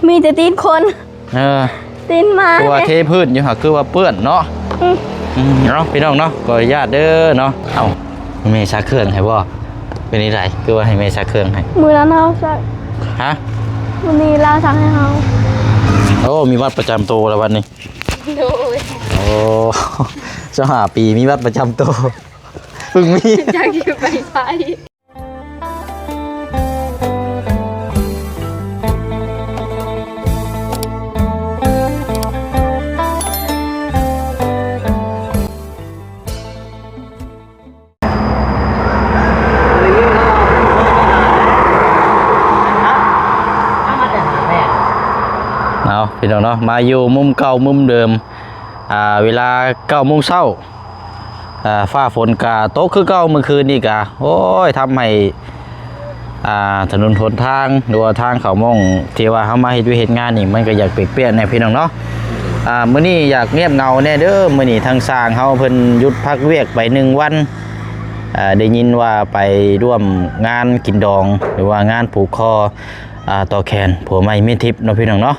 ມີແຕ່ຕີນຄົນ ເອີ ຕີນໝາ ຄືວ່າເດ້ ເທພື້ນຢູ່ຫາ ຄືວ່າເປື້ອນເນາະ. ອືມ ອືມ ເນາະ ພີ່ນ້ອງເນາະ ຂໍອະນຸຍາດເດີເນາະ. ເອົ້າ ແມ່ຊັກເຄື່ອງໃຫ້ບໍ່? ເປັນຈັ່ງໃດ ຄືວ່າໃຫ້ແມ່ຊັກເຄື່ອງໃຫ້? ມື້ນັ້ນເຮົາຊັກ. ຮະ? ມື້ນີ້ລາວຊັກໃຫ້ເຮົາ. ໂອ້ ມີບັດປະຈຳໂຕແລ້ວບັດນີ້. ໂດຍ. ໂອ້ ຊາວຫ້າປີ ມີບັດປະຈຳໂຕ ເພິ່ງມີ ຈັກຊິໄປໃສ. ເອົາ ພີ່ນ້ອງເນາະ ມາຢູ່ມຸມເກົ່າມຸມເດີມ ອ່າ ເວລາເກົ້າໂມງເຊົ້າ. ເອີ ຟ້າຝົນກະຕົກຄືເກົ່າ ມື້ຄືນນີ້ກະ ໂອ້ຍ ທຳໃຫ້ ອ່າ ຖະໜົນຫົນທາງ ຫຼືວ່າທາງເຂົ້າໝ່ອງທີ່ວ່າເຮົາມາເຮັດວຽກເຮັດງານນີ້ ມັນກະຢາກເປກໆແດ່ພີ່ນ້ອງເນາະ. ອ່າ ມື້ນີ້ຢາກງຽບເຫງົາແດ່ເດີ ມື້ນີ້ທາງຊ່າງເຮົາເພິ່ນຢຸດພັກວຽກໄປໜຶ່ງວັນ. ເອີ ໄດ້ຍິນວ່າໄປຮ່ວມງານກິນດອງ ຫຼືວ່າງານຜູກຄໍ ອ່າ ຕໍ່ແຂນຜົວໃໝ່ເມຍທິບເນາະ ພີ່ນ້ອງເນາະ.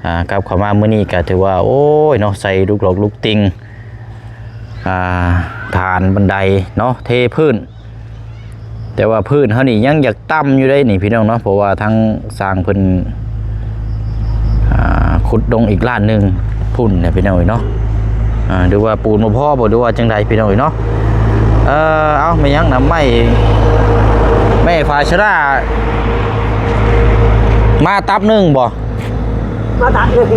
ອ່າ ກັບເຂົ້າມາມື້ນີ້ກະຖືວ່າ ໂອ້ຍເນາະ ໃສ່ລູກຫຼອກລູກຕິ່ງ ອ່າ ຖານບັນໄດເນາະ ເທພື້ນ ແຕ່ວ່າພື້ນເຮົານີ້ຍັງຢາກຕ່ຳຢູ່ເດ້ນີ້ພີ່ນ້ອງເນາະ ເພາະວ່າທາງຊ່າງເພິ່ນ ອ່າ ຂຸດລົງອີກລ້ານໜຶ່ງພຸ້ນແຫຼະພີ່ນ້ອງເອີຍເນາະ. ອ່າ ຫຼືວ່າປູນບໍ່ພໍບໍ່ ຫຼືວ່າຈັ່ງໃດພີ່ນ້ອງເອີຍເນາະ. ເອີ ເອົ້າ ແມ່ນຫຍັງນະ ໄມ້ ໄມ້ຟາຊະລາ ມາຕັບໜຶ່ງບໍ່? ມາຕັບໜຶ່ງ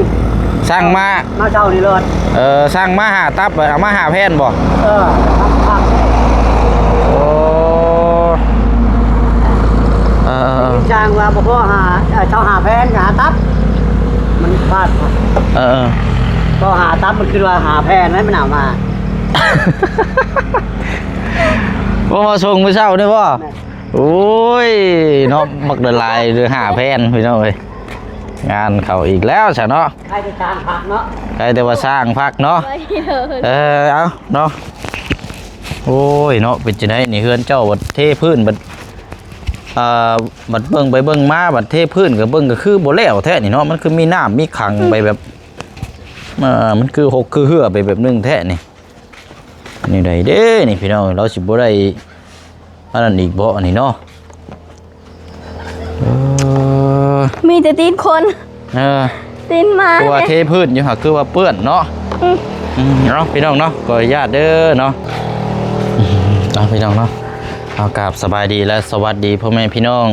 ສັ່ງມາ ມາເຊົ້ານີ້ໂລດ. ເອີ ສັ່ງມາຫ້າຕັບ ເອົາມາຫ້າແຜ່ນບໍ່? ເອີ ໂອ້ ເອີ ເອີ ເອີ ຊ່າງວ່າບໍ່ພໍຫ້າ ເອີ ຊາວຫ້າແຜ່ນ ຫ້າຕັບ ມັນພາດ. ເອີ ເອີ ພໍຫ້າຕັບ ມັນຄິດວ່າຫ້າແຜ່ນ ມັນເອົາມາ ບໍ່ມາສົ່ງມື້ເຊົ້ານີ້ບໍ່? ແມ່ນ. ໂອ້ຍເນາະ ບັກຫຼາຍໆ ຫຼືຫ້າແຜ່ນພີ່ນ້ອງເອີຍ ງານເຂົ້າອີກແລ້ວຊະເນາະ. ໃຜແຕ່ຊ່າງພັກເນາະ ໃຜແຕ່ວ່າຊ່າງພັກເນາະ. ເອີ ເອົາເນາະ ໂອ້ຍເນາະ ເປັນຈັ່ງໃດນີ້ ເຮືອນເຈົ້າບັດເທພື້ນ ບັດ ອ່າ ບັດເບິ່ງໄປເບິ່ງມາ ບັດເທພື້ນ ກະເບິ່ງກະຄືບໍ່ແລ້ວແທ້ນີ້ເນາະ ມັນຄືມີນ້ຳມີຂັງໄປແບບ ເອີ ມັນຄືຫົກຄືເຫື່ອໄປແບບໜຶ່ງແທ້ນີ້. ແນວໃດເດ້ນີ້ພີ່ນ້ອງ ລາວຊິບໍ່ໄດ້ອັນນັ້ນອີກບໍ່ ອັນນີ້ເນາະ? ເອີ ມີແຕ່ຕີນຄົນ ເອີ ຕີນໝາ ຄືວ່າເດ້ ເທພື້ນຢູ່ຫາ ຄືວ່າເປື້ອນເນາະ. ອືມ ອືມ ເນາະ ພີ່ນ້ອງເນາະ ຂໍອະນຸຍາດເດີເນາະ. ເອົາ ພີ່ນ້ອງເນາະ ເອົາ ກາບສະບາຍດີ ແລະ ສະຫວັດດີພໍ່ແມ່ພີ່ນ້ອງ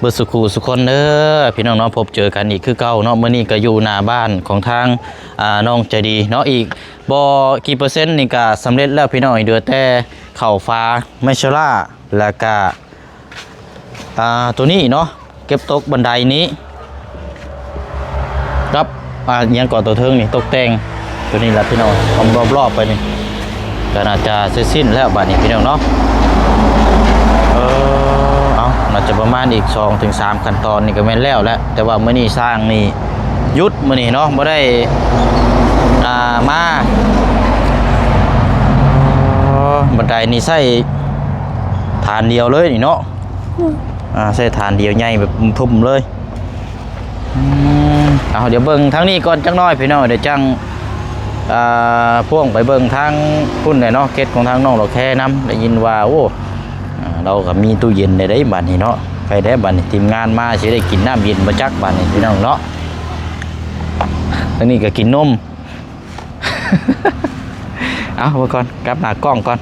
ເບິດສູ່ຄູ່ສູ່ຄົນເດີພີ່ນ້ອງເນາະ. ພົບເຈີກັນອີກຄືເກົ່າເນາະ ມື້ນີ້ກະຢູ່ໜ້າບ້ານຂອງທາງ ອ່າ ນ້ອງໃຈດີເນາະ. ອີກບໍ່ກີ່ເປີເຊັນນີ້ກະສຳເລັດແລ້ວພີ່ນ້ອງ ເຫຼືອແຕ່ເຂົ້າຝາ ໄມ້ຊະລາ ແລ້ວກະ ອ່າ ໂຕນີ້ເນາະ ເກັບຕົກບັນໄດນີ້ ກັບ ອ່າ ຫຍັງເກາະ ໂຕເທິງນີ້ຕົກແຕ່ງ ໂຕນີ້ລະພີ່ນ້ອງ ອ້ອມລອບໆໄປນີ້ ກະໜ້າຈະເສັດສິ້ນແລ້ວບາດນີ້ພີ່ນ້ອງເນາະ. ເອີ ເອົາ ໜ້າຈະປະມານອີກສອງເຖິງສາມຂັ້ນຕອນນີ້ກະແມ່ນແລ້ວແຫຼະ ແຕ່ວ່າມື້ນີ້ຊ່າງນີ້ຢຸດ ມື້ນີ້ເນາະ ບໍ່ໄດ້ ອ່າ ມາ. ເອີ ບັນໄດນີ້ໃຊ້ຖານດຽວເລີຍນີ້ເນາະ. ອືມ ອ່າ ໃຊ້ຖານດຽວໃຫຍ່ແບບທຸ່ມເລີຍ. ອືມ ເອົາ ດຽວເບິ່ງທາງນີ້ກ່ອນຈັກໜ້ອຍພີ່ນ້ອງ ດຽວຈັ່ງ ອ່າ ພ່ວງໄປເບິ່ງທາງພຸ້ນແຫຼະເນາະ ເຂດຂອງທາງນ້ອງດອກແຄນຳ. ໄດ້ຍິນວ່າ ໂອ້ ອ່າ ລາວກະມີຕູ້ເຢັນໄດ້ ໄດ້ບາດນີ້ເນາະ. ໃຜແດ່ບາດນີ້ ທີມງານມາຊິໄດ້ກິນນ້ຳເຢັນບໍ່ຈັກບາດນີ້ພີ່ນ້ອງເນາະ. ທາງນີ້ກະກິນນົມ ເອົາ ເບິ່ງກ່ອນ ກັບໜ້າກ້ອງກ່ອນ.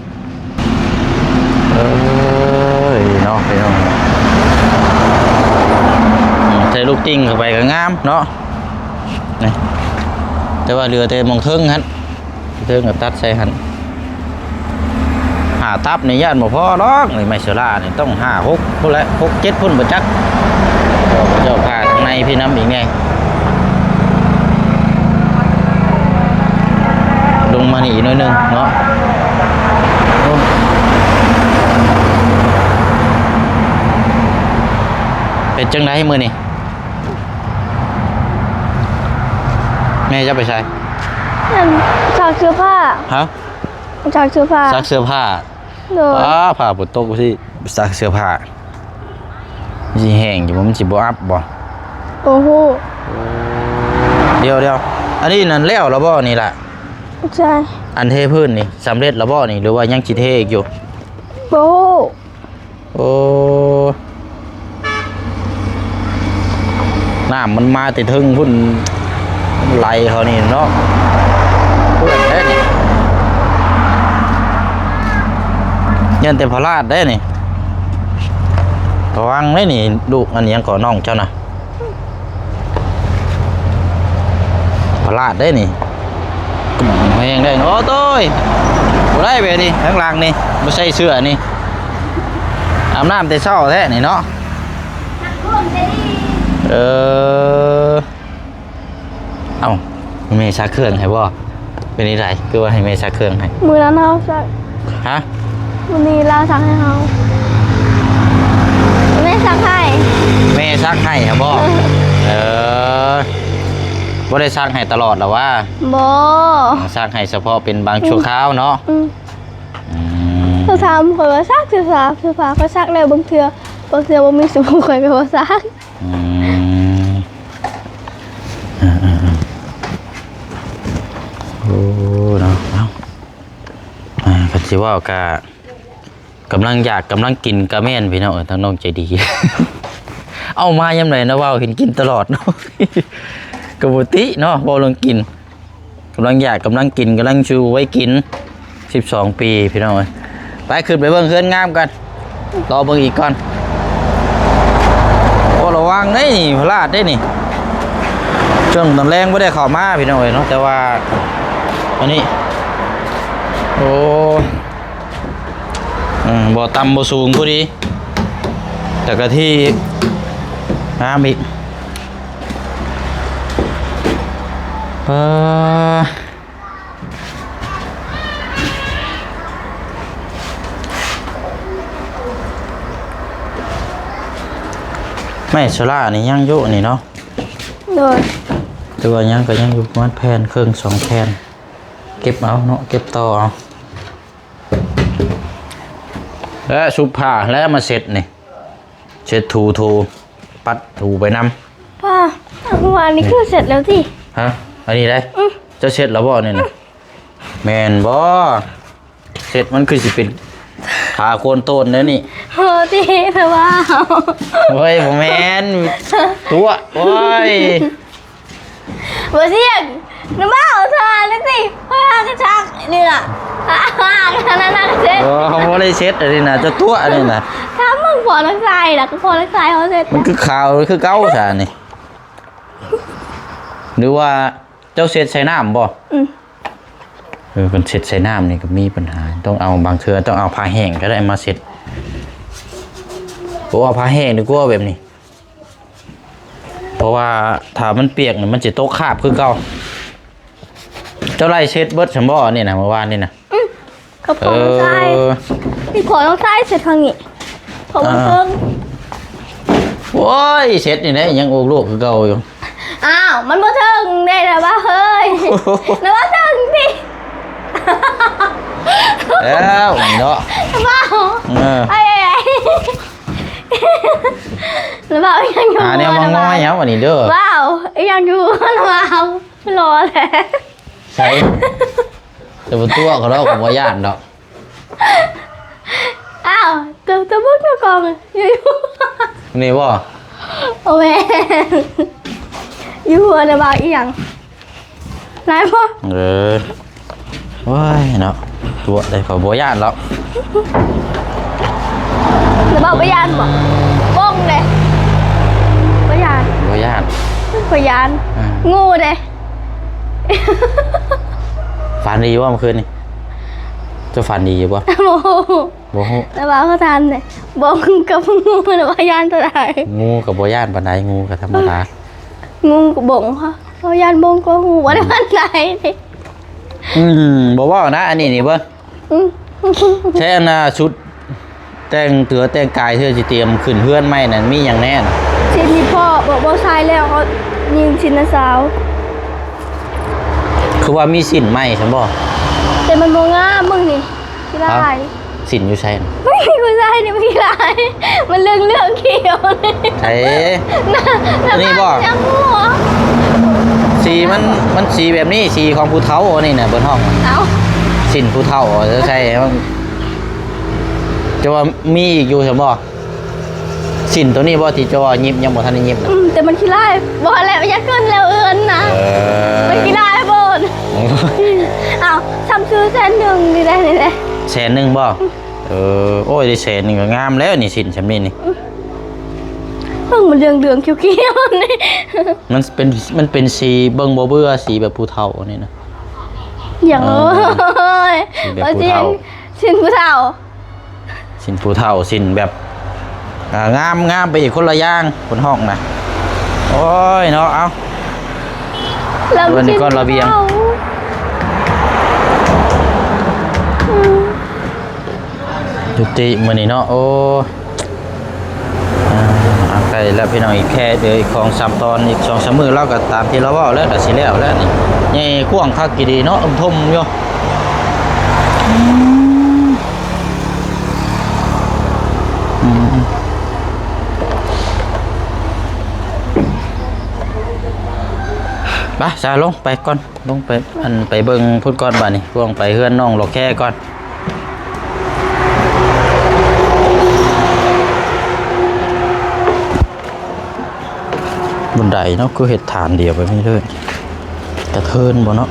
ເອີຍເນາະ ພີ່ນ້ອງ ອືມ ໃສ່ລູກຕິ່ງເຂົ້າໄປກະງາມເນາະ ນີ້ ແຕ່ວ່າເຫຼືອແຕ່ໝ່ອງເທິງຫັ້ນ ເທິງກະຕັດໃສ່ຫັ້ນ. ຫ້າຕັບນີ້ຢ້ານບໍ່ພໍດອກ ນີ້ໄມ້ໂຊລານີ້ຕ້ອງຫ້າຫົກພຸ້ນແຫຼະ ຫົກເຈັດພຸ້ນບໍ່ຈັກ. ເຈົ້າພາທາງໃນພີ້ນຳອີກແດ່ ລົງມານີ້ອີກໜ້ອຍໜຶ່ງເນາະ. ໂອ້ ເປັນຈັ່ງໃດມື້ນີ້? ແມ່ຈະໄປໃສ? ອັນ ຊັກເສື້ອຜ້າ. ຮະ? ຊັກເສື້ອຜ້າ. ຊັກເສື້ອຜ້າ. ໂດຍ. ອ້າ ຟ້າຝົນຕົກຊິ ໄປຊັກເສື້ອຜ້າ ມັນຊິແຫ້ງຢູ່ບໍ່? ມັນຊິບໍ່ອັບບໍ່? ບໍ່ຮູ້. ໂອ້ ດຽວໆ ອັນນີ້ນັ້ນແລ້ວລະບໍ່ນີ້ລະ? ໃຊ່. ອັນເທພື້ນນີ້ສຳເລັດລະບໍ່ນີ້ ຫຼືວ່າຍັງຊິເທອີກຢູ່? ບໍ່ຮູ້. ໂອ້ ນ້ຳມັນມາແຕ່ເທິງພຸ້ນ ໄຫຼເຂົ້ານີ້ເນາະ ເປື້ອນເດ້ນີ້ ຢ້ານແຕ່ພະລາດເດ້ນີ້ ລະວັງເດ້ນີ້ ລູກອັນຫຍັງກໍນ້ອງເຈົ້ານະ ພະລາດເດ້ນີ້ ແຮງເດ້. ໂອ້ໂຕຍ ບໍ່ໄດ້ແບບນີ້ ທາງຫຼັງນີ້ ບໍ່ໃສ່ເສື້ອນີ້ ອາບນ້ຳແຕ່ເຊົ້າແທ້ນີ້ເນາະ. ເອີ ເອົ້າ ແມ່ຊັກເຄື່ອງໃຫ້ບໍ່? ເປັນຈັ່ງໃດ ຄືວ່າໃຫ້ແມ່ຊັກເຄື່ອງໃຫ້? ມື້ນັ້ນເຮົາຊັກ. ຮະ? ມື້ນີ້ລາວຊັກໃຫ້ເຮົາ. ແມ່ຊັກໃຫ້. ແມ່ຊັກໃຫ້ຫະບໍ່? ເອີ ບໍ່ໄດ້ຊັກໃຫ້ຕະຫຼອດລະຫວາ? ບໍ່. ຊັກໃຫ້ສະເພາະເປັນບາງຊົ່ວຄາວເນາະ? ອືມ. ອືມ. ເຂົາຖາມຂ້ອຍວ່າຊັກເສື້ອຜ້າ ເສື້ອຜ້າ ຂ້ອຍຊັກແລ້ວບາງເທື່ອ ບາງເທື່ອບໍ່ມີສະໂພງ ຂ້ອຍກໍບໍ່ຊັກ. ອືມ ເອີໆໆ ໂອ້ ເນາະ ເອົ້າ ອ່າ ຄັນຊິເວົ້າກະ ກຳລັງຢາກກຳລັງກິນກະແມ່ນ ພີ່ນ້ອງເອີຍ ທາງນ້ອງໃຈດີ ເອົາມາຍາມໃດນະ ເວົ້າເຫັນກິນຕະຫຼອດເນາະ ກະບໍ່ຕິເນາະ ເວົ້າເລື່ອງກິນ. ກຳລັງຢາກກຳລັງກິນ ກຳລັງຊູໄວ້ກິນ ສິບສອງປີ ພີ່ນ້ອງເອີຍ. ໄປ ຂຶ້ນໄປເບິ່ງເຮືອນງາມກັນ ລໍເບິ່ງອີກກ່ອນ. ໂອ້ ລະວັງເດ້ນີ້ ພະລາດເດ້ນີ້ ຊ່ວງຕອນແລງບໍ່ໄດ້ເຂົ້າມາ ພີ່ນ້ອງເອີຍເນາະ ແຕ່ວ່າອັນນີ້ ໂອ້ ອືມ ບໍ່ຕ່ຳບໍ່ສູງພໍດີ ແຕ່ກະທີ່ງາມອີກ. ເອີ ໄມ້ໂຊລານີ້ຍັງຢູ່ນີ້ເນາະ? ໂດຍ. ແຕ່ວ່າຍັງ ກໍຍັງຢູ່ປະມານແຜ່ນເຄິ່ງ ສອງແຜ່ນ ເກັບເອົາເນາະ ເກັບຕໍ່ເອົາ ແລະ ຊຸບຜ້າແລ້ວມາເຊັດນີ້. ເຊັດຖູ ຖູ ປັດຖູໄປນຳ. ປ້າ ເມື່ອວານນີ້ຄືເຊັດແລ້ວຕິ? ຮະ? ອັນນີ້ໄດ໋? ອື ເຈົ້າເຊັດແລ້ວບໍ່ນີ້ນະ? ອື ແມ່ນບໍ່? ເຊັດມັນຄືຊິເປັນຂາໂຄນໂຕນແນວນີ້. ໂຫຕິ ແຕ່ວ່າ ໂອ້ຍ ບໍ່ແມ່ນ ຕົວະ ໂອ້ຍ. ບໍ່ສຽງ ນະບ່າວ ໂທຫາແລ້ວຕິ ຂ້ອຍຫາກະຊັກນີ້ລະ ອັນນັ້ນນະກະເຊັດ. ເອີ ເຮົາບໍ່ໄດ້ເຊັດອັນນີ້ນະ ເຈົ້າຕົວະອັນນີ້ນະ. ຖາມເບິ່ງພໍ່ນາງຊາຍລະ ກໍພໍ່ນາງຊາຍເຮົາເຊັດ ມັນຄືຂາວຄືເກົ່າຊະນີ້ ຫຼືວ່າເຈົ້າເຊັດໃສ່ນ້ຳບໍ່? ອື ເອີ ຄັນເຊັດໃສ່ນ້ຳນີ້ກໍມີບັນຫາ ຕ້ອງເອົາ ບາງເທື່ອຕ້ອງເອົາຜ້າແຫ້ງກໍໄດ້ມາເຊັດ ໂອ ເອົາຜ້າແຫ້ງດີກວ່າແບບນີ້. ເພາະວ່າຖ້າມັນປຽກນີ້ ມັນຊິຕົກຄາບຄືເກົ່າ. ເຈົ້າໄລ່ເຊັດເບິດຊັ້ນບໍ່ ອັນນີ້ນະ ມື້ວານນີ້ນະ? ອື ກັບຂອງນ້ອງຊາຍ. ເອີ ນີ້ຂອງນ້ອງຊາຍເຊັດທາງນີ້ ຂອງເທິງ. ໂອ້ຍ ເຊັດນີ້ແຫຼະ ຍັງໂອກໂລກຄືເກົ່າຢູ່. ອ້າວ ມັນບໍ່ເທິງເດ້ ລະວ່າເຮີຍ ລະວ່າເທິງຕິ ແລ້ວນີ້ເນາະ ລະວ່າ ເອີ ໄອ້ ລະເວົ້າອີ່ຫຍັງຢູ່ ຫາແນວມາງອຍເອົາອັນນີ້ເດີ ເວົ້າອີ່ຫຍັງຢູ່ ລະເວົ້າຫຼໍ່ແຫຼະ ໃສ ແຕ່ບໍ່ຕົວະເຂົາດອກ ເຂົາບໍ່ຢ້ານດອກ. ອ້າວ ຕົວ ຕົວບຸກຕົວກອງຢູ່ ນີ້ບໍ່? ໂອແມ່ນ ຢູ່ຫົວນະເວົ້າອີ່ຫຍັງ? ຫຼາຍບໍ່? ເອີ ໂອ້ຍເນາະ ຕົວະໄດ້ ຂ້ອຍບໍ່ຢ້ານດອກ ລະເວົ້າບໍ່ຢ້ານບໍ່? ບົ້ງເດ້ ບໍ່ຢ້ານ ບໍ່ຢ້ານ ບໍ່ຢ້ານ ອ່າ ງູເດ້ ຝັນດີບໍ່ມື້ຄືນນີ້? ເຈົ້າຝັນດີຢູ່ບໍ່? ບໍ່ຮູ້ ບໍ່ຮູ້ ລະເວົ້າບໍ່ທັນເດ້ ບົ້ງກັບງູ ລະວ່າຢ້ານໂຕໃດ? ງູກໍບໍ່ຢ້ານປານໃດ ງູກໍທຳມະດາ ງູກັບບົ້ງ ເຮົາຢ້ານບົ້ງກວ່າງູ ບໍ່ໄດ້ປານໃດເດ້. ອືມ ບໍ່ເວົ້ານະ ອັນນີ້ນີ້ເບິ່ງ ອືມ ແທ້ ອັນນ່າ ຊຸດແຕ່ງຕົວແຕ່ງກາຍ ເທື່ອຊິຕຽມຂຶ້ນເຮືອນໃໝ່ນັ້ນ ມີຫຍັງແນ່ນະ? ຊິນນີ້ພໍ່ບອກບໍ່ໃສ່ແລ້ວ ເຮົາຍິງຊິນນະສາວ. ຄືວ່າມີສິ້ນໃໝ່ຊັ້ນບໍ່? ແຕ່ມັນບໍ່ງາມ ເບິ່ງນີ້ ຊິລາຍ ຮະ? ຊິ ຫຼິ້ນຢູ່ໃສ? ມັນມີຜູ້ຊາຍນີ້ມັນຫຼາຍ ມັນເຫຼືອງໆຂຽວນີ້ ໃສ? ນະ ອັນນີ້ບໍ່? ຍັງຫົວ ສີມັນ ມັນສີແບບນີ້ ສີຂອງຜູ້ເຖົ້າອັນນີ້ນະ ເພິ່ນຮ້ອງ ເອົ້າ ສິ້ນຜູ້ເຖົ້າໃສ່ ເຈົ້າວ່າມີອີກຢູ່ຊັ້ນບໍ່? ສິ້ນໂຕນີ້ບໍ່ທີ່ເຈົ້າວ່າຫຍິບ ຍັງບໍ່ທັນໄດ້ຫຍິບນະ? ອືມ ແຕ່ມັນຂີ້ລ້າຍ ບໍ່ແລ້ວ ຢາກຂຶ້ນແລ້ວເອື້ອນນະ ເອີ ມັນຂີ້ລ້າຍໂພດ ເອົ້າ ສ່ຳຊື້ແສນໜຶ່ງນີ້ແຫຼະ ນີ້ແຫຼະ ແສນໜຶ່ງບໍ່? ອືມ ເອີ ໂອ້ຍ ໄດ້ແສນໜຶ່ງກໍງາມແລ້ວນີ້ ສິ້ນຊ່ຳນີ້ນີ້ ອືມ ເບິ່ງມັນເຫຼືອງໆຂຽວໆນີ້ ມັນເປັນ ມັນເປັນສີເບິ່ງບໍ່ເບື່ອ ສີແບບຜູ້ເຖົ້ານີ້ນະ ຫຍັງ ເອີ ເອີຍ ສີແບບຜູ້ເຖົ້າ ວ່າຊິເຫັນສິ້ນຜູ້ເຖົ້າ ສິ້ນຜູ້ເຖົ້າ ສິ້ນແບບ ອ່າ ງາມ ງາມໄປອີກຄົນລະຢ່າງ ເພິ່ນຮ້ອງນະ ໂອ້ຍເນາະ ເອົ້າ ລະ ເພິ່ນນີ້ກ່ອນລະບຽງ ອືມ ຢຸດຕິມື້ນີ້ເນາະ ໂອ້ ອ່າ ໃກ້ແລ້ວພີ່ນ້ອງ ອີກແຄ່ເດີ ອີກສອງສາມຕອນ ອີກສອງສາມມື້ ລາວກໍຕາມທີ່ລາວເວົ້າແລ້ວ ກໍຊິແລ້ວແລ້ວນີ້ ໃຫຍ່ກວ້າງຄັກອີ່ຫຼີເນາະ ຖົມຢູ່ ອືມ ອືມ ໄປ ຊາ ລົງໄປກ່ອນ ລົງໄປ ອັນ ໄປເບິ່ງພຸ້ນກ່ອນບາດນີ້ ພວກໄປເຮືອນນ້ອງຫຼໍ່ແຄ່ກ່ອນ ບົນໄດເນາະ ຄືເຮັດຖານດຽວແບບນີ້ເລີຍ ກະເທີນບໍ່ເນາະ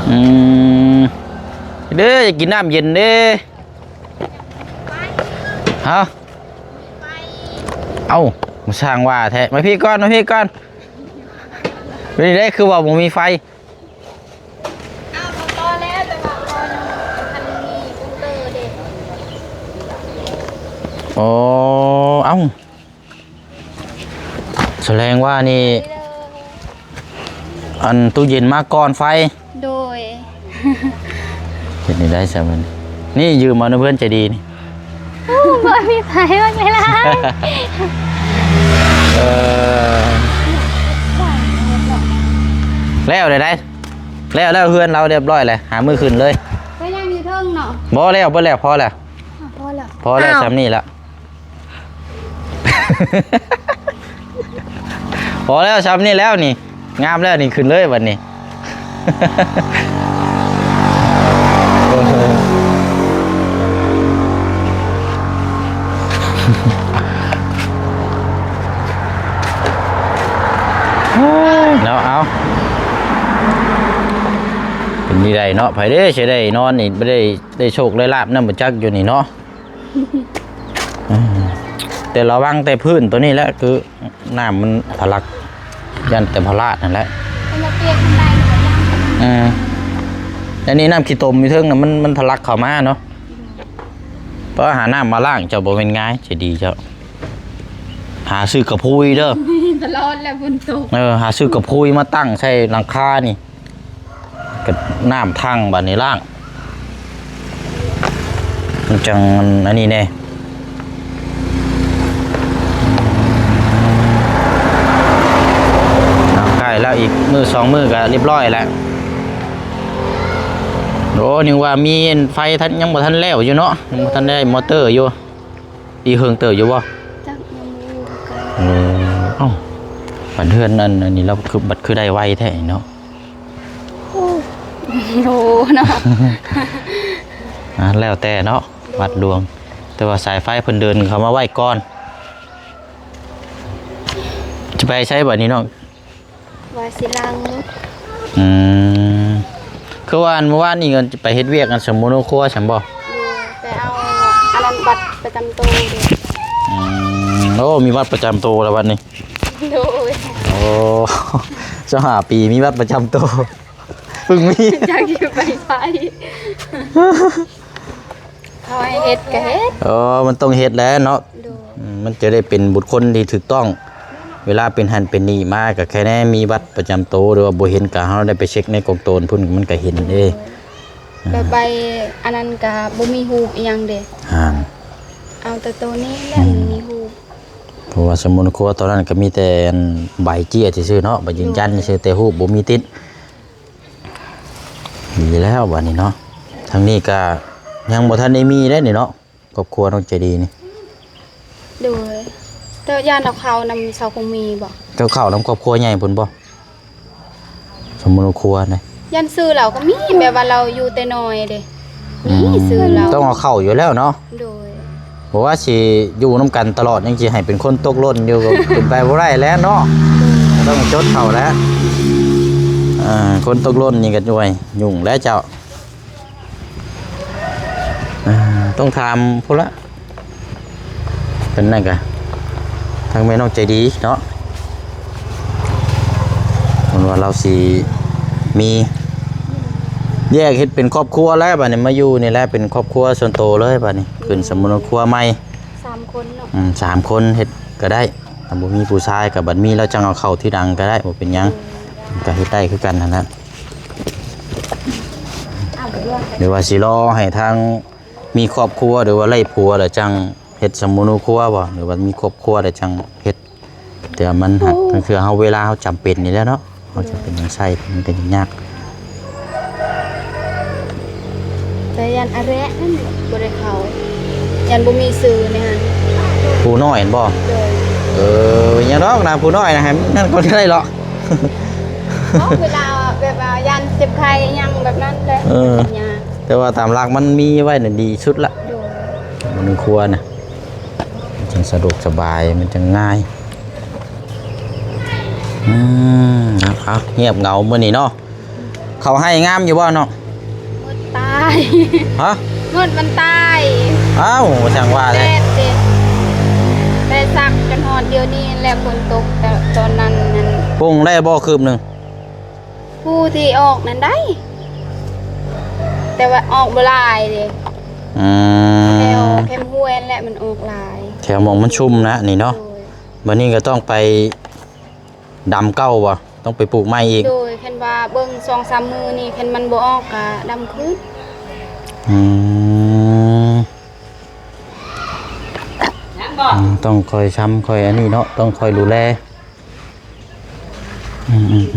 ອືມ ເດ້ ຢາກກິນນ້ຳເຢັນເດ້ ຮະ ເອົ້າ ມາສ້າງວ່າແທ້ ມາພີ້ກ່ອນ ມາພີ້ກ່ອນ ເປັນຈັ່ງໃດ ຄືວ່າບໍ່ມີໄຟ? ເອົ້າ ກໍພໍແລ້ວ ແຕ່ວ່າພໍຍັງບໍ່ທັນມີບູເຕີເດ້ ໂອ້ ເອົ້າ ສະແດງວ່ານີ້ ອັນ ຕູ້ເຢັນມາກ່ອນໄຟ ໂດຍ ເຮັດແນວໃດຊະມັນ ນີ້ຢືມເອົານຳເພື່ອນໃຈດີນີ້ ໂອ້ ບໍ່ມີໃຜວ່າໄງລະ ເອີ ແລ້ວໄດ້ ແລ້ວ ແລ້ວເຮືອນລາວຮຽບຮ້ອຍແລ້ວ ຫາມື້ຂຶ້ນເລີຍ ກໍຍັງຢູ່ເທິງເນາະ ບໍ່ແລ້ວ ບໍ່ແລ້ວ ພໍແລ້ວ ພໍແລ້ວ ພໍແລ້ວ ອ້າວ ຊ່ຳນີ້ລະ ພໍແລ້ວ ຊ່ຳນີ້ແລ້ວນີ້ ງາມແລ້ວນີ້ ຂຶ້ນເລີຍບັດນີ້ ເນາະ ເອົາ ເປັນນີ້ໄດ້ເນາະ ໃຜເດ້ຊິໄດ້ນອນນີ້ ບໍ່ໄດ້ ໄດ້ໂຊກໄດ້ລາບນຳບໍ່ຈັກຢູ່ນີ້ເນາະ ອືມ ແຕ່ລະວັງແຕ່ພື້ນໂຕນີ້ແຫຼະ ຄືນ້ຳມັນທະລັກ ຢ້ານແຕ່ພະລາດຫັ້ນແຫຼະ ເປັນລະປຽກທາງໃດກໍຢ້ານ ເອີ ອັນນີ້ນ້ຳຂີ້ຕົມຢູ່ເທິງນະ ມັນ ມັນທະລັກເຂົ້າມາເນາະ ເພາະຫານ້ຳມາລ້າງເຈົ້າບໍ່ແມ່ນງ່າຍ ໃຈດີເຈົ້າ ຫາຊື້ກະພຸຍເດີ ຕະຫຼອດແລ້ວຝົນຕົກ ເອີ ຫາຊື້ກະພຸຍມາຕັ້ງໃສ່ຫຼັງຄານີ້ ກໍນ້ຳຖັງບາດນີ້ລ້າງ ມັນຈັ່ງອັນນີ້ແດ່ ເອົາ ໃກ້ແລ້ວ ອີກມື້ສອງມື້ກໍຮຽບຮ້ອຍແລ້ວ ໂອ້ ນຶກວ່າມີໄຟທັນ ຍັງບໍ່ທັນແລ້ວຢູ່ເນາະ ຍັງບໍ່ທັນໄດ້ມໍເຕີຢູ່ ອີກເຫິງເຕີບຢູ່ບໍ່? ຈັກ ຍັງບໍ່ຮູ້ຄືກັນ ເອີ ເອົ້າ ບັດເຮືອນອັນ ອັນນີ້ລາວຄື ບັດຄືໄດ້ໄວແທ້ເນາະ ໂອ້ ໂອ້ເນາະ ອ່າ ແລ້ວແຕ່ເນາະ ວັດຫຼວງ ແຕ່ວ່າສາຍໄຟເພິ່ນເດີນເຂົ້າມາໄວ້ກ່ອນ ຈະໄປໃສບັດນີ້ນ້ອງ? ວ່າຊິລ້າງລົດ ອືມ ຄືວ່າອັນມື້ວານນີ້ກໍໄປເຮັດວຽກອັນສຳມະໂນຄົວຊັ້ນບໍ່? ໂດຍ ໄປເອົາອັນນັ້ນບັດປະຈຳໂຕເດ້ ອືມ ໂອ້ ມີບັດປະຈຳໂຕແລ້ວບັດນີ້ ໂດຍ ໂອ້ ຊາວຫ້າປີມີບັດປະຈຳໂຕ ເພິ່ງມີ ຈັກຊິໄປໃສ ເຂົາໃຫ້ເຮັດກໍເຮັດ ເອີ ມັນຕ້ອງເຮັດແຫຼະເນາະ ໂດຍ ອືມ ມັນຈະໄດ້ເປັນບຸກຄົນທີ່ຖືກຕ້ອງ ເວລາເປັນຫັ້ນເປັນນີ້ມາ ກໍແຄ່ແນ່ມີບັດປະຈຳໂຕ ຫຼືວ່າບໍ່ເຫັນ ກໍເຮົາໄດ້ໄປເຊັກໃນກອງໂຕນພຸ້ນ ມັນກໍເຫັນເດ້ ໂດຍ ແບບໃບອັນນັ້ນກໍບໍ່ມີຮູບອີ່ຫຍັງເດ້ ຫັ້ນ ເອົາແຕ່ໂຕນີ້ແຫຼະ ອືມ ມີຮູບ ເພາະວ່າສຳມະໂນຄົວຕອນນັ້ນກໍມີແຕ່ອັນໃບເຈ້ຍຊື່ໆເນາະ ໃບຢືນຢັນຊື່ໆ ແຕ່ຮູບບໍ່ມີຕິດ. ດີແລ້ວບາດນີ້ເນາະ ທາງນີ້ກໍຍັງບໍ່ທັນໄດ້ມີເດ້ນີ້ເນາະ ຄອບຄົວນ້ອງໃຈດີນີ້. ໂດຍ ແຕ່ຢ້ານເອົາເຂົ້ານຳຊາວຄົງມີບໍ່? ເຈົ້າເຂົ້ານຳຄອບຄົວໃຫຍ່ພຸ້ນບໍ່? ສຳມະໂນຄົວນະ ຢ້ານຊື່ລາວກໍມີ ແບບວ່າລາວຢູ່ແຕ່ນ້ອຍເດ້ ອືມ ມີຊື່ລາວ ຕ້ອງເອົາເຂົ້າຢູ່ແລ້ວເນາະ. ໂດຍ ບໍ່ວ່າຊິຢູ່ນຳກັນຕະຫຼອດ ຍັງຊິໃຫ້ເປັນຄົນຕົກຫຼົ່ນຢູ່ ກໍເປັນໄປບໍ່ໄດ້ແລ້ວເນາະ. ຕ້ອງຈົດເຂົ້າແລ້ວ ເອີ ຄົນຕົກຫຼົ່ນນີ້ກໍ ໂອ້ຍ ຫຍຸ້ງແລ້ວເຈົ້າ. ອ່າ ຕ້ອງຖາມພຸ້ນລະ ເພິ່ນນັ້ນກະ ທາງແມ່ນ້ອງໃຈດີເນາະ ເພິ່ນວ່າລາວຊິມີແຍກເຮັດເປັນຄອບຄົວແລ້ວ ບາດນີ້ມາຢູ່ນີ້ແຫຼະ ເປັນຄອບຄົວສ່ວນໂຕເລີຍ ບາດນີ້ຂຶ້ນສຳມະໂນຄົວໃໝ່ ສາມຄົນເນາະ. ອືມ ສາມຄົນເຮັດກໍໄດ້ ຖ້າບໍ່ມີຜູ້ຊາຍກໍບັດມີແລ້ວຈັ່ງເອົາເຂົ້າທີຫຼັງກໍໄດ້ ບໍ່ເປັນຫຍັງ ກໍເຮັດໄດ້ຄືກັນຫັ້ນນະ. ຫຼືວ່າຊິລໍໃຫ້ທາງມີຄອບຄົວ ຫຼືວ່າໄດ້ຜົວແລ້ວຈັ່ງເຮັດສຳມະໂນຄົວບໍ່ ຫຼືວ່າມີຄອບຄົວແລ້ວຈັ່ງເຮັດ? ແຕ່ວ່າມັນຫາກ ໂອ້ ບາງເທື່ອເຮົາ ເວລາເຮົາຈຳເປັນນີ້ແຫຼະເນາະ ເຮົາຈຳເປັນຕ້ອງໃຊ້ ມັນກໍຍາກ. ແຕ່ຢ້ານອາແລະນັ້ນບໍ່ໄດ້ເຂົ້າ ຢ້ານບໍ່ມີຊື່ໃນຫັ້ນ. ຜູ້ນ້ອຍຫັ້ນບໍ່? ໂດຍ ເອີ ຍັງດອກນະ ຜູ້ນ້ອຍນະ ໃຫ້ມັນນັ້ນກ່ອນກໍໄດ້ເລາະ. ເພາະເວລາແບບວ່າຢ້ານເຈັບໄຂ້ຫຍັງແບບນັ້ນແຫຼະ ເອີ ຍາກ. ແຕ່ວ່າຕາມຫຼັກມັນມີໄວ້ນະດີສຸດລະ. ໂດຍ ມັນຄວນນະ ມັນຈັ່ງສະດວກສະບາຍ ມັນຈັ່ງງ່າຍ. ອືມ ເອົາ ເອົາ ງຽບເຫງົາມື້ນີ້ເນາະ. ເຂົ້າໄຮ່ງາມຢູ່ບໍ່ນ້ອງ? ໝົດຕາຍ. ຮະ? ໝົດມັນຕາຍ. ອ້າວ ຊ່າງວ່າແທ້ ແດດເດ ແຕ່ສັກຈົນຮອດດຽວນີ້ແຫຼະ ຝົນຕົກ ແຕ່ຕອນນັ້ນນັ້ນ ປຸງໄດ້ບໍ່ຄືບໜຶ່ງ? ຜູ້ທີ່ອອກນັ້ນໄດ້ ແຕ່ວ່າອອກບໍ່ຫຼາຍເດ້. ອືມ ແຖວແຄມຫ້ວຍຫັ້ນແຫຼະມັນອອກຫຼາຍ ແຖວໝ່ອງມັນຊຸ່ມນະນີ້ເນາະ. ໂດຍ ບັດນີ້ກໍຕ້ອງໄປ ດຳເກົ່າບໍ່? ຕ້ອງໄປປູກໃໝ່ອີກ? ໂດຍ ຄັນວ່າເບິ່ງສອງສາມມື້ນີ້ ຄັນມັນບໍ່ອອກກະດຳຄືນ. ອືມ ອືມ ຕ້ອງຄ່ອຍຊຳ ຄ່ອຍອັນນີ້ເນາະ ຕ້ອງຄ່ອຍດູແລ. ອືມໆ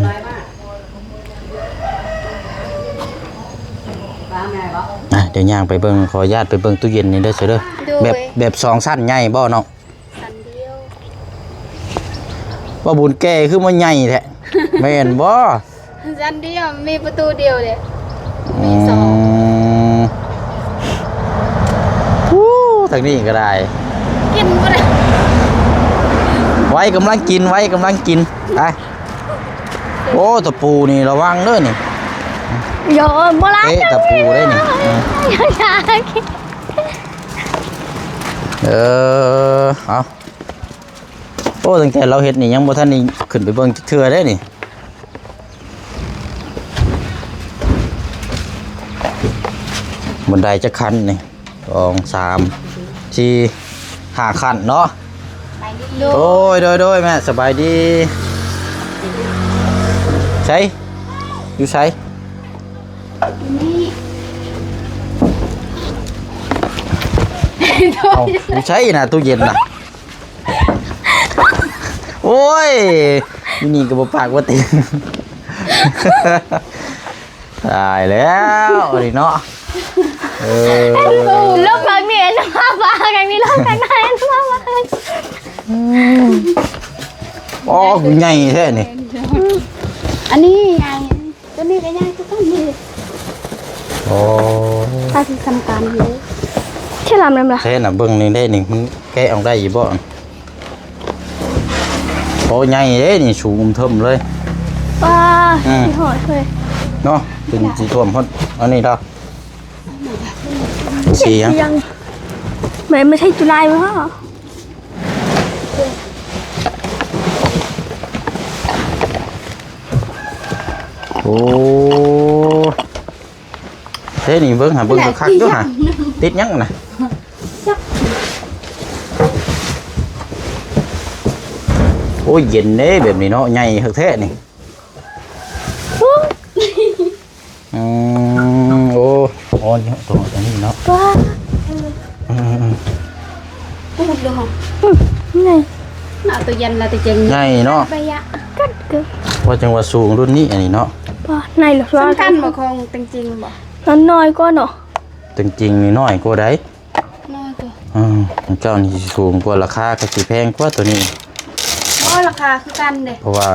ໆ ອ່ະ ດຽວຍ່າງໄປເບິ່ງ ຂໍອະນຸຍາດໄປເບິ່ງຕູ້ເຢັນນີ້ເດີ ເຊີເດີ. ໂດຍ ແບບ ແບບສອງຊັ້ນໃຫຍ່ບໍ່ເນາະ? ຊັ້ນດຽວ. ວ່າບຸນແກ່ຄືມັນໃຫຍ່ແທ້ ແມ່ນບໍ່? ຊັ້ນດຽວ ມີປະຕູດຽວເດ້ ມີສອງ. ອືມ ໂອ້ ທາງນີ້ກໍໄດ້ ກິນບໍ່ໄດ້ ໄວ້ກຳລັງກິນ ໄວ້ກຳລັງກິນ ໄປ. ໂອ້ ຕະປູນີ້ລະວັງເດີນີ້ ໂຍ ບໍ່ລະ ເຕະຕະປູໄດ້ນີ້. ເອີ ເອີ ເອົາ. ໂອ້ ຕັ້ງແຕ່ລາວເຮັດນີ້ຍັງບໍ່ທັນໄດ້ຂຶ້ນໄປເບິ່ງຈັກເທື່ອເດ້ນີ້. ບັນໄດຈັກຂັ້ນນີ້? ສອງ ສາມ ສີ່ ຫ້າຂັ້ນເນາະ. ໂດຍ ໂດຍ ໂດຍ ແມ່ ສະບາຍດີ. ໃສ? ຢູ່ໃສ? ເອົ້າ ຢູ່ໃສນະ? ຕູ້ເຢັນນະ? ໂອ້ຍ ຢູ່ນີ້ກໍບໍ່ປາກບໍ່ຕີນ. ຕາຍແລ້ວ ອັນນີ້ເນາະ. ເອີ ລົມພັກນີ້ ມາວ່າກັນ ມີລົມທາງໃນ ມາວ່າກັນ. ອໍ ໃຫຍ່ແທ້ນີ້. ອັນນີ້ໃຫຍ່. ຕົວນີ້ກໍໃຫຍ່ຄືກັນນີ້. ໂອ້ ຖ້າຊິສຳຄັນຢູ່ເດ້ ຊິລຳນຳລະ ແທ້ນະ. ເບິ່ງນີ້ເດ້ນີ້ ມັນແກະອອກໄດ້ຢູ່ບໍ່? ໂອ້ ໃຫຍ່ເດ້ນີ້ ສູງເທິ່ມເລີຍ. ປ້າ ອືມ ຊິຮອດເລີຍເນາະ. ເປັນຊິຖ້ວມຮອດອັນນີ້ດອກ. ສຽງ ສຽງ ແມ່ນ ບໍ່ໃຊ່ຈຸລາຍບໍ່? ໂອ້ ເດ້ນີ້ ເບິ່ງຫາ ເບິ່ງຄັກໆ ເດ້ຫາ ຕິດຫຍັງນະ? ໂອ້ຍ ເຢັນເດ້ແບບນີ້ເນາະ ໃຫຍ່ຄັກແທ້ນີ້. ອືມ ໂອ້ ໂອ້ ໂຕອັນນີ້ເນາະ ວ້າ ອືມ ປູດເດ້ ອືມ ນີ້ ເອົາໂຕເຢັນລະແຕ່ເຈັງໃຫຍ່ເນາະ ໄປຍະ ກັດເກີນ ວ່າຈັ່ງວ່າສູງລຸ້ນນີ້ອັນນີ້ເນາະ ບໍ່ໃຫຍ່ຫຼອກ ສ່ຳກັນບໍ່ ຂອງແຕ່ງຈິງບໍ່ ນັ້ນນ້ອຍກວ່າເນາະ ແຕ່ງຈິງນີ້ນ້ອຍກວ່າໃດ໋ ນ້ອຍກວ່າ ອືມ ເຈົ້ານີ້ຊິສູງກວ່າ ລາຄາກໍຊິແພງກວ່າໂຕນີ້ ໂອ້ ລາຄາຄືກັນເດ້ ເພາະວ່າ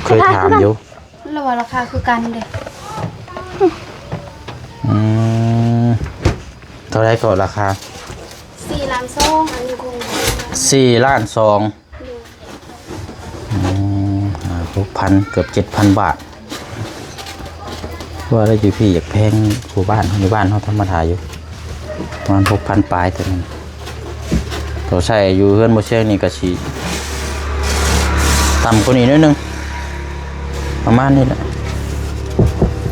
ເຄີຍຖາມຢູ່ ລາວວ່າລາຄາຄືກັນເດ້ ອືມ ເທົ່າໃດກໍລາຄາ ສີ່ລ້ານສອງ ອັນນີ້ຄົງ ສີ່ລ້ານສອງ ໂດຍ ອືມ ຫົກພັນ ເກືອບເຈັດພັນບາດ ວ່າແລ້ວຢູ່ພີ້ຢາກແພງກວ່າບ້ານ ຢູ່ບ້ານເຮົາທຳມະດາຢູ່ ປະມານຫົກພັນປາຍໂຕນັ້ນ ໂຕໃຊ້ຢູ່ເຮືອນບໍ່ຊຽງນີ້ກໍຊິຕ່ຳກວ່ານີ້ໜ້ອຍໜຶ່ງ ປະມານນີ້ແຫຼະ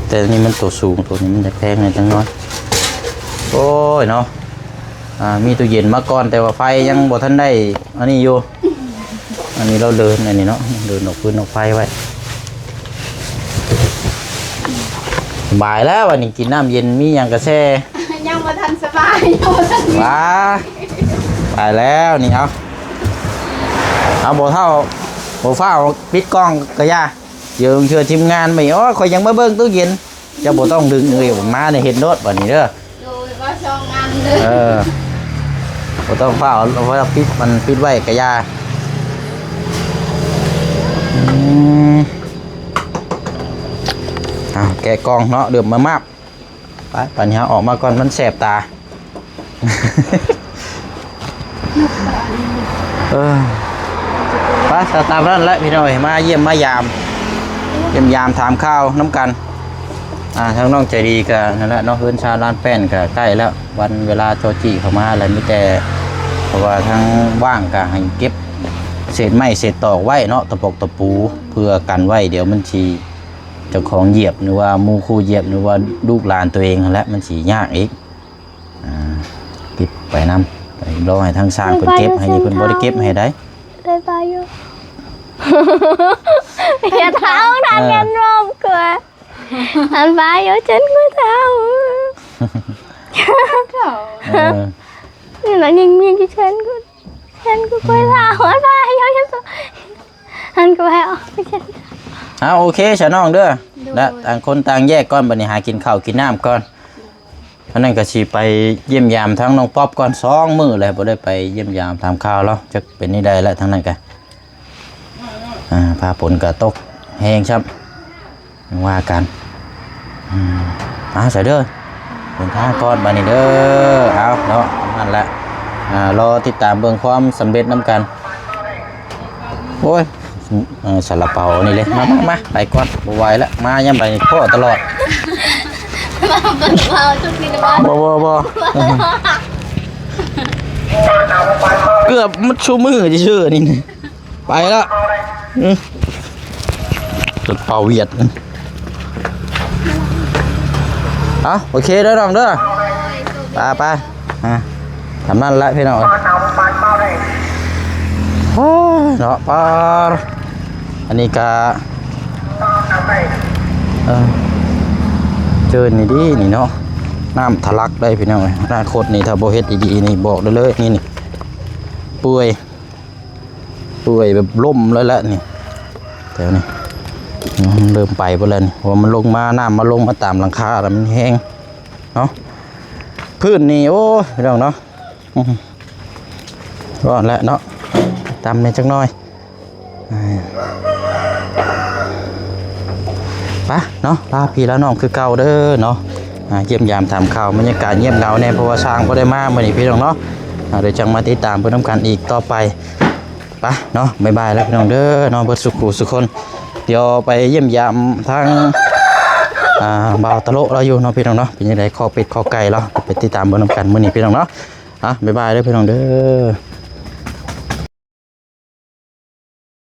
ແຕ່ນີ້ມັນໂຕສູງ ໂຕນີ້ມັນຈະແພງແດ່ຈັກໜ້ອຍ ໂອ້ຍເນາະ ອ່າ ມີຕູ້ເຢັນມາກ່ອນ ແຕ່ວ່າໄຟຍັງບໍ່ທັນໄດ້ອັນນີ້ຢູ່ ອັນນີ້ລາວເດີນອັນນີ້ເນາະ ເດີນອອກຟືນອອກໄຟໄວ້ ສະບາຍແລ້ວ ອັນນີ້ກິນນ້ຳເຢັນ ມີຫຍັງກະແຊ່ ຍັງບໍ່ທັນສະບາຍ ຍັງບໍ່ທັນ ວ້າ ຕາຍແລ້ວນີ້ ເອົາ ເອົາ ບໍ່ເທົ່າ ບໍ່ຟ້າວປິດກ້ອງກະຢ່າ ດຽວເທື່ອທີມງານມາອີກ ໂອ້ຍ ຂ້ອຍຍັງມາເບິ່ງຕູ້ເຢັນ ເຈົ້າບໍ່ຕ້ອງດຶງເອີຍ ມານີ້ເຮັດໂລດບັດນີ້ເດີ ໂດຍ ວ່າສອງອັນເດີ ເອີ ບໍ່ຕ້ອງຟ້າວ ເອົາໄວ້ປິດ ມັນປິດໄວ້ກະຢ່າ ອືມ ເອົາ ແກະກ່ອງເນາະ ເລີ່ມມາມາບ ໄປ ບາດນີ້ເຮົາອອກມາກ່ອນ ມັນແສບຕາ ເອີ ໄປ ຕາມນັ້ນແຫຼະພີ່ນ້ອງເອີຍ ມາຢ້ຽມມາຢາມ ຢ້ຽມຢາມຖາມຂ່າວນຳກັນ ອ່າ ທາງນ້ອງໃຈດີກໍນັ້ນແຫຼະເນາະ ເຮືອນຊານລານແປ້ນກໍໃກ້ແລ້ວ ວັນເວລາຈໍຈີ້ເຂົ້າມາແລ້ວ ມີແຕ່ ເພາະວ່າທາງວ່າງກໍໃຫ້ເກັບເສດໄມ້ເສດຕອກໄວ້ເນາະ ຕະປອກຕະປູ ເພື່ອກັນໄວ້ ດຽວມັນຊິ ເຈົ້າຂອງຢຽບ ຫຼືວ່າໝູ່ຄູ່ຢຽບ ຫຼືວ່າລູກຫຼານຕົວເອງຫັ້ນແຫຼະ ມັນຊິຍາກອີກ ອ່າ ເກັບໄປນຳ ລອໃຫ້ທາງຊ່າງເພິ່ນເກັບໃຫ້ນີ້ ເພິ່ນບໍ່ໄດ້ເກັບໃຫ້ໃດ ໄດ້ປາຢູ່ ຢ່າເທົ່ານັ້ນ ເອີ ກັນລອບກວ່າ ອັນປາຢູ່ເຊັ່ນກວ່າເທົ່າ ເອີ ນີ້ລະຍັງມີຢູ່ເຊັ່ນກວ່າ ເຫັນຄືຂ້ອຍລາວວ່າຢູ່ ຫັ້ນກໍວ່າອອກໄປເຊັ່ນ ເອົາ ໂອເຄຊະນ້ອງເດີ ໂດຍ ລະຕ່າງຄົນຕ່າງແຍກກ່ອນ ບັດນີ້ຫາກິນເຂົ້າກິນນ້ຳກ່ອນ ອັນນັ້ນກໍຊິໄປຢ້ຽມຢາມທາງນ້ອງປັອບກ່ອນ ສອງມື້ແລ້ວບໍ່ໄດ້ໄປຢ້ຽມຢາມຖາມຂ່າວລາວ ຈັກເປັນແນວໃດລະທາງນັ້ນກະ ອ່າ ຟ້າຝົນກໍຕົກແຮງຊ້ຳ ຈັ່ງວ່າກັນ ອືມ ເອົາຊະເດີ ເດີນທາງກ່ອນບາດນີ້ເດີ ເອົາເນາະ ນັ້ນແຫຼະ ອ່າ ລໍຕິດຕາມເບິ່ງຄວາມສຳເລັດນຳກັນ ໂອ້ຍ ເອີ ຊາລາເປົານີ້ເລີຍ ມາ ມາ ມາ ໄປກ່ອນ ບໍ່ໄຫວລະ ມາຍາມໃດນີ້ພໍ້ຕະຫຼອດ ມາເບິ່ງເປົາຈຸດນີ້ນະ ບໍ່ ບໍ່ ບໍ່ ເກືອບໝົດຊຸມື້ຊື່ໆ ນີ້ ໄປລະ ອື ລົດເປົ່າຫວຽດ ເອົາ ໂອເຄເດີນ້ອງເດີ ໄປ ໄປ ອ່າ ຕາມນັ້ນແຫຼະພີ່ນ້ອງເອີຍ ໂອ້ຍ ເນາະ ປາ ອັນນີ້ກະ ເອີ ເຈີນນີ້ດີນີ້ເນາະ ນ້ຳທະລັກໄດ້ພີ່ນ້ອງເອີຍ ອະນາຄົດນີ້ຖ້າບໍ່ເຮັດດີໆ ນີ້ບອກໄດ້ເລີຍ ນີ້ ນີ້ ເປື່ອຍ ເປື່ອຍແບບລົ້ມເລີຍແຫຼະນີ້ ແຖວນີ້ ອືມ ເລີ່ມໄປເບິດແລ້ວນີ້ ເພາະວ່າມັນລົງມາ ນ້ຳມັນລົງມາຕາມຫຼັງຄາແລ້ວມັນແຮງເນາະ ພື້ນນີ້ ໂອ້ຍ ພີ່ນ້ອງເນາະ ອືມ ຮ້ອນແຫຼະເນາະ ຕ່ຳແດ່ຈັກໜ້ອຍ ອ່າ ໄປເນາະ ລາພີ່ລານ້ອງຄືເກົ່າເດີເນາະ ອ່າ ຢ້ຽມຢາມຖາມຂ່າວ ບັນຍາກາດງຽບເຫງົາແດ່ ເພາະວ່າຊ່າງບໍ່ໄດ້ມາມື້ນີ້ພີ່ນ້ອງເນາະ ອ່າ ດຽວຈັ່ງມາຕິດຕາມເພິ່ນນຳກັນອີກຕໍ່ໄປ ໄປເນາະ ບາຍບາຍແລ້ວພີ່ນ້ອງເດີເນາະ ເບິດສູ່ຄູ່ສູ່ຄົນ ດຽວໄປຢ້ຽມຢາມທາງ ອ່າ ບ່າວຕະໂລະລາວຢູ່ເນາະ ພີ່ນ້ອງເນາະ ເປັນຈັ່ງໃດ ຄອກເປັດຄອກໄກ່ລາວ ໄປຕິດຕາມເບິ່ງນຳກັນມື້ນີ້ພີ່ນ້ອງເນາະ ອ່ະ ບາຍບາຍເດີພີ່ນ້ອງເດີ.